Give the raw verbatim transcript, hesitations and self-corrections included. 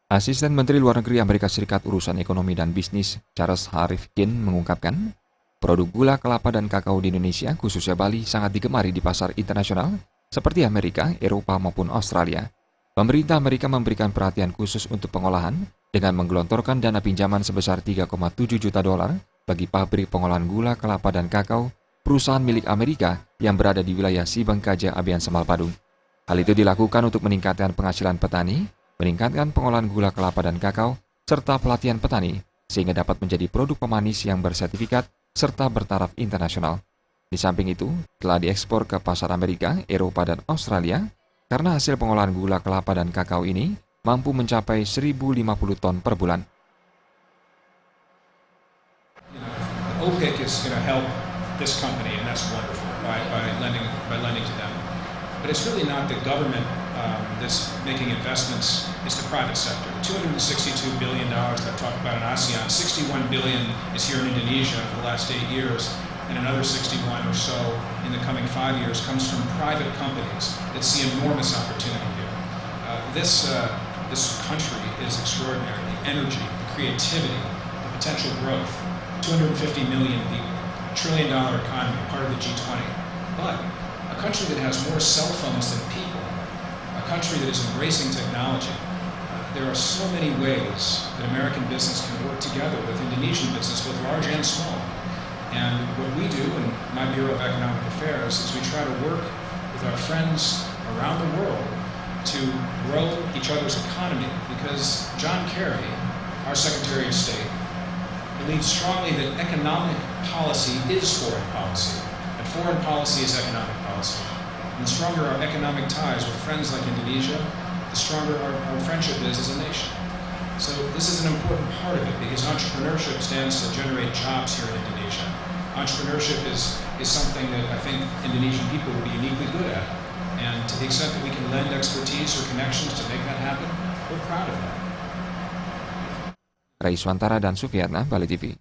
Asisten Menteri Luar Negeri Amerika Serikat urusan ekonomi dan bisnis, Charles Harifkin, mengungkapkan, produk gula kelapa dan kakao di Indonesia, khususnya Bali, sangat digemari di pasar internasional seperti Amerika, Eropa, maupun Australia. Pemerintah Amerika memberikan perhatian khusus untuk pengolahan dengan menggelontorkan dana pinjaman sebesar tiga koma tujuh juta dolar bagi pabrik pengolahan gula kelapa dan kakao perusahaan milik Amerika yang berada di wilayah Sibengkaja Abian Semal Padung. Hal itu dilakukan untuk meningkatkan penghasilan petani, meningkatkan pengolahan gula kelapa dan kakao, serta pelatihan petani, sehingga dapat menjadi produk pemanis yang bersertifikat serta bertaraf internasional. Di samping itu, telah diekspor ke pasar Amerika, Eropa, dan Australia karena hasil pengolahan gula kelapa dan kakao ini mampu mencapai seribu lima puluh ton per bulan. You know, OPIC is going to help this company, and that's wonderful by, by lending by lending to them. But it's really not the government um, that's making investments. It's the private sector. Two hundred sixty-two billion dollars that I've talked about in ASEAN. Sixty-one billion is here in Indonesia for the last eight years, and another sixty-one or so in the coming five years comes from private companies that see enormous opportunity here. Uh, this uh, this country is extraordinary. The energy, the creativity, the potential growth. two hundred fifty million people, trillion dollar economy, part of the G twenty. But a country that has more cell phones than people, a country that is embracing technology, uh, there are so many ways that American business can work together with Indonesian business, both large and small. And what we do in my Bureau of Economic Affairs is we try to work with our friends around the world to grow each other's economy, because John Kerry, our Secretary of State, believes strongly that economic policy is foreign policy, and foreign policy is economic policy. And the stronger our economic ties with friends like Indonesia, the stronger our, our friendship is as a nation. So this is an important part of it, because entrepreneurship stands to generate jobs here in Indonesia. Entrepreneurship is, is something that I think Indonesian people would be uniquely good at. And to the extent that we can lend expertise or connections to make that happen, we're proud of that. Rai Suantara dan Sufiatna, Bali T V.